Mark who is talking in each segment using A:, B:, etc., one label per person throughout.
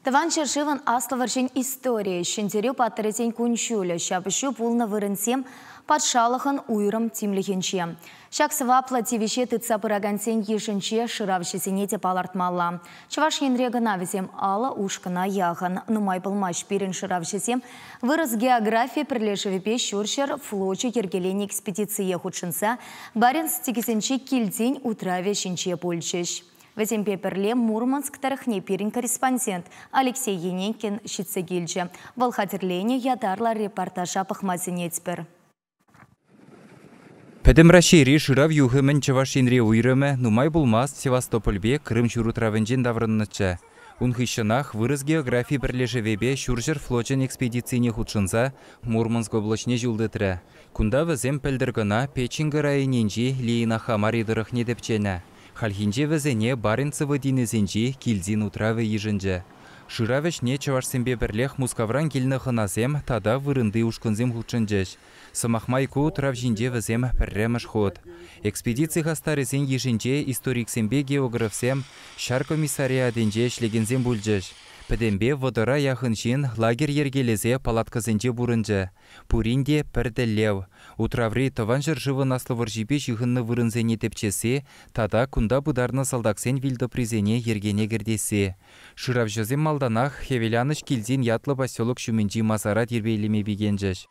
A: Тӑван ҫӗршывӑн Аслӑ вӑрҫин историйӗ, Ҫӗнтерӳ паттӑрӗсен кун-ҫулӗ, ҫапӑҫу пулнӑ вырӑнсем патшалӑхӑн уйрӑм тимлӗхӗнче. Ҫак сӑваплӑ тивӗҫе тытса пыракансен йышӗнче шыравҫӑсене те палӑртмалла. Чӑваш Енре кӑна вӗсем 50 ушкӑна яхӑн. Нумай пулмасть пирӗн шыравҫӑсем Вырӑс географи пӗрлешӗвӗпе Ҫурҫӗр флочӗ йӗркеленӗ экспедицие хутшӑнса Баренц тикӗсӗнчи Килтен утравӗ ҫинче пулчӗҫ. Вӗсемпе пӗрле Мурманск тӑрӑхне пирӗн корреспондент Алексей Енейкин ҫитсе килчӗ. Вӑл хатӗрленӗ ятарлӑ репортажа пӑхма сӗнетпӗр.
B: Пӗтӗм Раҫҫейри шырав юхӑмӗн Чӑваш Енри уйрӑмӗ нумай пулмасть Севастопольпе Крым ҫурутравӗнчен таврӑннӑччӗ. Ун хыҫҫӑнах Вырӑс географи пӗрлешӗвӗпе Ҫурҫӗр флочӗн экспедицине хутшӑнса Мурманск облаҫне ҫул тытрӗ. Кунта вӗсем пӗлтӗр кӑна Печенга районӗнчи Лиинахамари тӑрӑхне тӗпченӗ. Хальхинче вӗсене Баренцево тинӗсӗнчи Кильдин утравӗ йышӑнчӗ. Шырав ӗҫне чӑвашсемпе пӗрлех Мускавран килнӗ хӑнасем тата вырӑнти ушкӑнсем хутшӑнчӗҫ. Сӑмах май, ку утрав ҫинче вӗсем пӗрремӗш хут. Экспедици хастарӗсен йышӗнче историксемпе географсем, ҫар комиссариатӗнче ӗҫлекенсем пулчӗҫ. Пӗтӗмпе вӑтӑра яхӑн ҫын лагерь йӗркелесе палаткӑсенче пурӑнчӗ. Пурин те пӗр тӗллев, утраври Тӑван ҫӗршывӑн Аслӑ вӑрҫипе ҫыхӑннӑ вырӑнсене тӗпчесси тата кунта пытарнӑ салтаксен вилтӑприсене йӗркене кӗртесси. Шыравҫӑсем малтанах Хӗвеланӑҫ Кильдин ятлӑ поселок ҫумӗнчи масара тирпейлеме пикенчӗҫ.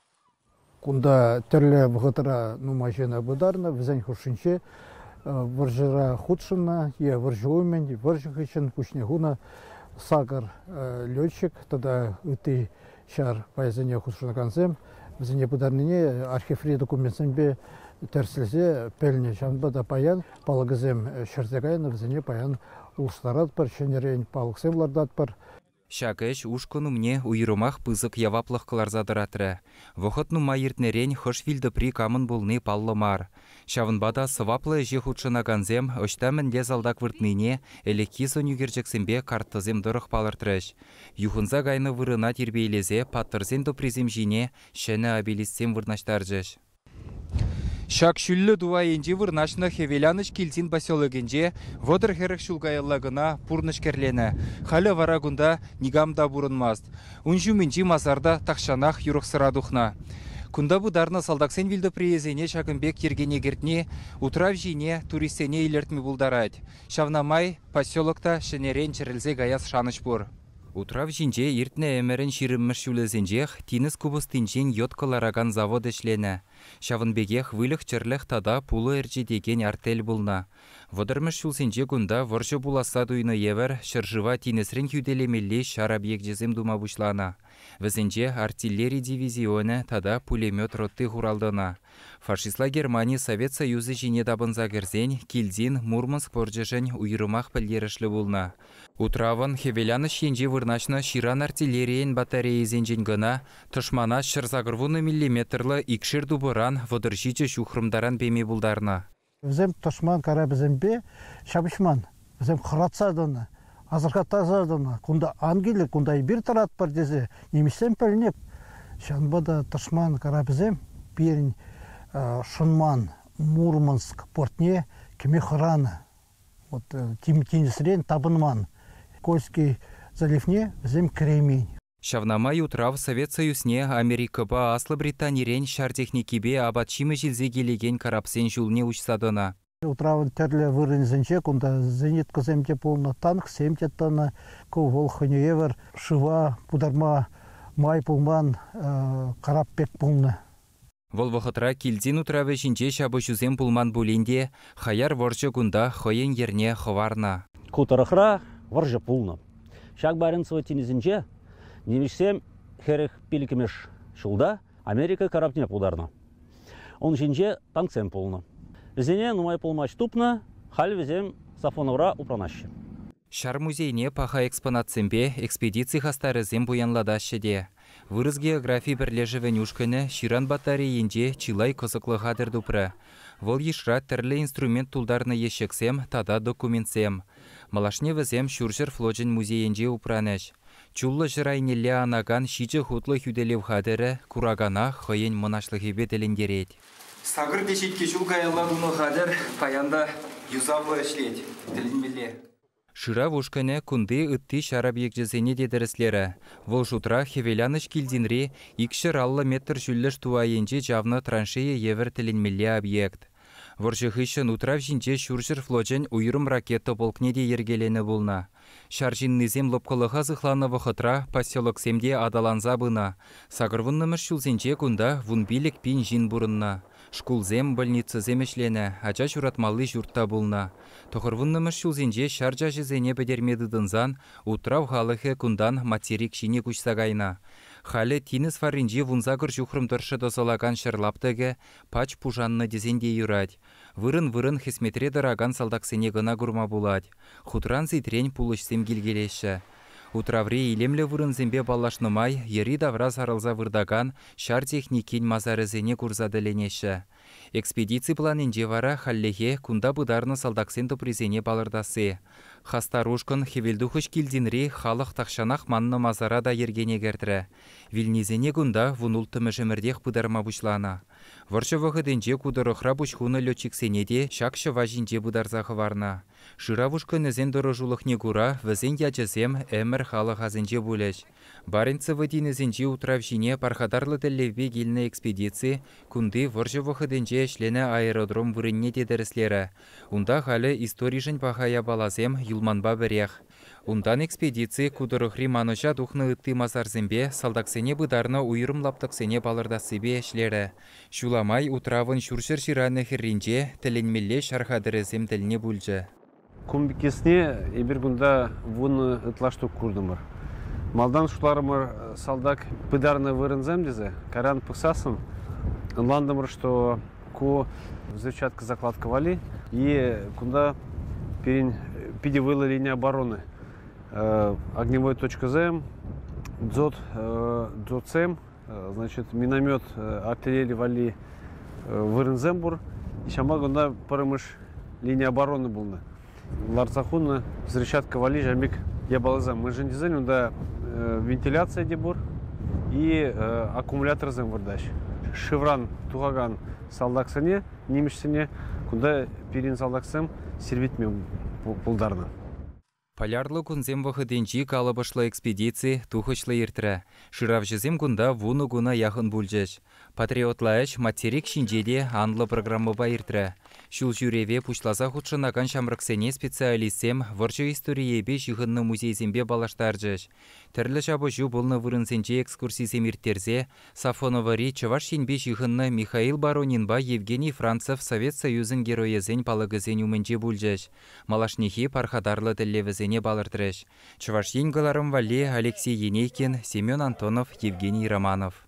C: Кунта тӗрлӗ вӑхӑтра нумай ҫын пытарнӑ, вӗсен хушшинче вӑрҫӑра хутшӑннӑ е вӑрҫӑ умӗн, вӑрҫӑ хыҫҫӑн пуҫне хунӑ сакӑр летчик тата ытти ҫар пайӗсене хутшӑнакансем вӗсене пытарнине архиври документсемпе тӗрӗслесе пӗлнӗ. Ҫавӑнпа та паян палӑкӗсем ҫӗрсе кайнӑ, вӗсене паян улӑштаратпӑр, ҫӗнӗрен палӑксем лартатпӑр.
B: Ҫак ӗҫ ушкӑн умне уйрӑмах пысӑк яваплӑх кӑларса тӑратрӗ. Вӑхӑт нумай иртнӗрен хӑш вилтӑпри камӑн пулни паллӑ мар. Ҫавӑнпа та сӑваплӑ ӗҫе хутшӑнакансем ӑҫта мӗнле салтак выртнине ӗлӗкхи сӑнӳкерчӗксемпе карттӑсем тӑрӑх палӑртрӗҫ. Юхӑнса кайнӑ вырӑна тирпейлесе паттӑрсен тӑприсем ҫине ҫӗнӗ обелисксем вырнаҫтарчӗҫ. Ҫак ҫӳллӗ ту айӗнче вырнаҫнӑ Хӗвеланӑҫ Кильтин поселокӗнче 30-40 ҫул каялла кӑна пурнӑҫ кӗрленӗ. Халӗ вара кунта никам та пурӑнмасть. Ун ҫумӗнчи масар та тахҫанах юрӑхсӑра тухнӑ. Кунта пытарнӑ салтаксен вилтӑприйӗсене ҫакӑн пек йӗркене кӗртни утрав ҫине туристсене илӗртме пултарать. Ҫавна май поселок та ҫӗнӗрен чӗрӗлсе каяс шанӑҫ пур. Утрав ҫинче иртнӗ ӗмӗрӗн ҫирӗммӗш ҫулӗсенчех тинӗс купӑстинчен йод кӑларакан завод ӗҫленӗ. Ҫавӑн пекех выльӑх-чӗрлӗх тата пулӑ ӗрчетекен артель пулнӑ. Вӑтӑрмӗш ҫулсенче кунта вӑрҫӑ пуласса туйнӑ евӗр ҫӗршыва тинӗсрен хӳтӗлемелли ҫар объекчӗсем тума пуҫланӑ. Вӗсенче артиллери дивизионӗ тата пулемет роти хурал тӑнӑ. Фашистла Германи Совет Союзӗ ҫине тапӑнса кӗрсен Кильдин Мурманск порчӗшӗн уйрӑмах пӗлтерӗшлӗ пулнӑ. Утравӑн хӗвеланӑҫ енче вырнаҫнӑ ҫыран артиллерийӗн батарейисенчен кӑна тӑшмана 180 миллиметрлӑ икшер тупӑран 37 ҫухрӑм таран пеме пултарнӑ.
C: Вӗсем тӑшман карапӗсемпе ҫапӑҫман. Вӗсем хӑратса тӑнӑ, асӑрхаттарса тӑнӑ. Кунта ан килӗр, кунта эпир тӑратпӑр тесе нимӗҫсем пӗлнӗ. Ҫавӑнпа та тӑшман карапӗсем пирӗн шӑнман Мурманск портне кӗме хӑранӑ. Вот тинӗсрен тапӑнман. Кольский заливне вӗсем кӗреймен.
B: Ҫавна май утрав Совет Союзне Америкӑпа Аслӑ Британирен ҫар техникипе апат-ҫимӗҫ илсе килекен карапсен ҫулне уҫса тӑнӑ.
C: Утравӑн тӗрлӗ вырӑнӗсенче кунта зениткӑсем те пулнӑ, танксем те тӑнӑ. Ку вӑл хӑйне евӗр шыва путарма май пулман карап пек пулнӑ.
B: Вӑл вӑхӑтра Кильдин утравӗ ҫинче ҫапӑҫусем пулман пулин те хаяр вӑрҫӑ кунта хӑйӗн йӗрне хӑварнӑ.
D: Ку тӑрӑхра вӑрҫӑ пулнӑ. Ҫак Баренцево тинӗсӗнче нимӗҫсем 45-мӗш ҫулта Америка карапне пултарнӑ. Ун ҫинче танксем пулнӑ. Вӗсене нумай пулмасть тупнӑ, халь вӗсем Сафоновра упранаҫҫӗ.
B: Ҫар музейне паха экспонатсемпе экспедици хастарӗсем пуянлатаҫҫӗ те. Вырӑс географи пӗрлешӗвӗн ушкӑнӗ ҫыран батарейинче чылай кӑсӑклӑ хатӗр тупрӗ. Вӑл йышра тӗрлӗ инструмент тултарнӑ ещӗксем тата документсем. Малашне вӗсем Ҫурҫӗр флочӗн музейӗнче упранӗҫ. Чуллӑ ҫӗр айнелле анакан ҫичӗ хутлӑ хӳтӗлев хатӗрӗ куракана хӑйӗн мӑнаҫлӑхӗпе тӗлӗнтерет. Сакӑр теҫетке ҫул каялла тунӑ хатӗр паян та юсавлӑ ӗҫлет. Тӗлӗнмелле. Шырав ушкӑнӗ кунти ытти ҫар объекчӗсене те тӗрӗслерӗ. Вӑл шутра Хӗвеланӑҫ Кильдинри 250 метр ҫӳллӗш ту айӗнче чавнӑ траншея евӗр тӗлӗнмелле объект. Вӑрҫӑ хыҫҫӑн утрав ҫинче Ҫурҫӗр флочӗн уйрӑм ракета полкне те йӗркеленӗ пулнӑ. Ҫар ҫыннисем лӑпкӑлӑха сыхланӑ вӑхӑтра поселоксем те аталанса пынӑ. 80-мӗш ҫулсенче кунта 15 000 ҫын пурӑннӑ. Шкулсем, больницӑсем ӗҫленӗ, ача ҫуратмалли ҫурт та пулнӑ. 90-мӗш ҫулсенче ҫар чаҫӗсене пӗтерме тытӑнсан утрав халӑхӗ кунтан материк ҫине куҫса кайнӑ. Халӗ тинӗс варринчи 18 ҫухрӑм тӑршшӗ тӑсӑлакан ҫӗр лаптӑкӗ пач пушаннӑ тесен те юрать. Вырӑн-вырӑн хӗсметре тӑракан салтаксене кӑна курма пулать. Хутран-ситрен пулӑҫсем килкелеҫҫӗ. Утраври илемлӗ вырӑнсемпе паллашнӑ май йӗри-тавра сарӑлса выртакан ҫар техникин масарӗсене курса тӗлӗнеҫҫӗ. Экспедици планӗнче вара хальлӗхе кунта пытарнӑ салтаксен тӑприсене палӑртасси. Хастар ушкӑн Хӗвелтухӑҫ Кильдинри халӑх тахҫанах маннӑ масара та йӗркене кӗртрӗ. Вилнисене кунта 16-мӗш ӗмӗртех пытарма пуҫланӑ. Вӑрҫӑ вӑхӑтӗнче ку тӑрӑхра пуҫ хунӑ летчиксене те ҫак ҫӑва ҫинче пытарса хӑварнӑ. Шырав ушкӑнӗсен тӑрӑшулӑхне кура вӗсен ячӗсем ӗмӗр халӑх асӗнче пулӗҫ. Баренцево тинӗсӗнчи утрав ҫине пархатарлӑ тӗллевпе килнӗ экспедици кунти вӑрҫӑ вӑхӑтӗнче ӗҫленӗ аэродром вырӑнне те тӗрӗслерӗ. Унта халӗ историшӗн паха япаласем юлманпа пӗрех. Унтан экспедици ку тӑрӑхри манӑҫа тухнӑ ытти масарсемпе салтаксене пытарнӑ уйрӑм лаптӑксене палӑртассипе ӗҫлерӗ. Ҫула май утравӑн ҫурҫӗр ҫыранӗ хӗрринче тӗлӗнмелле ҫар хатӗрӗсем тӗлне пулчӗ.
E: Кун пеккисне эпир кунта 10 ытла штук куртӑмӑр. Малтан шутларӑмӑр салтак пытарнӑ вырӑнсем тесе. Кайран пӑхсассӑн ӑнлантӑмӑр, что ку взрывчатка закладка валли и кунта пирӗн питӗ вӑйлӑ линия обороны. Огневой точкӑсем, дзот, дзотсем, значит, миномет артиллери валли вырӑнсем пур. Ҫавӑнпа кунта пӗрремӗш линия обороны пулнӑ. Лартса хунӑ взрывчатка валли ҫавӑн пек япаласем. Мӗншӗн тесен унта вентиляция те пур и аккумуляторсем выртаҫ. Шывран тухакан салтаксене, нимӗҫсене кунта пирӗн салтаксем сирпӗтме пултарнӑ.
B: Полярлӑ кунсем вӑхӑтӗнчи калӑпӑшлӑ экспедици тухӑҫлӑ иртрӗ. Шыравҫӑсем кунта 10 куна яхӑн пулчӗҫ. Патриотла ӗҫ материк ҫинче те анлӑ программӑпа иртрӗ. Ҫул ҫӳреве пуҫласа хутшӑнакан ҫамрӑксене специалистсем вӑрҫӑ историйӗпе ҫыхӑннӑ музейсемпе паллаштарчӗҫ. Тӗрлӗ ҫапӑҫу пулнӑ вырӑнсенче экскурсисем ирттерсе Сафоновӑри Чӑваш Енпе ҫыхӑннӑ Михаил Баронинпа Евгений Францев Совет Союзӗн геройӗсен палӑкӗсен умӗнче пулчӗҫ. Малашнехи пархатарлӑ тӗллевӗсене палӑртрӗҫ. Чӑваш Ен кӑларӑм валли Алексей Енейкин, Семен Антонов, Евгений Романов.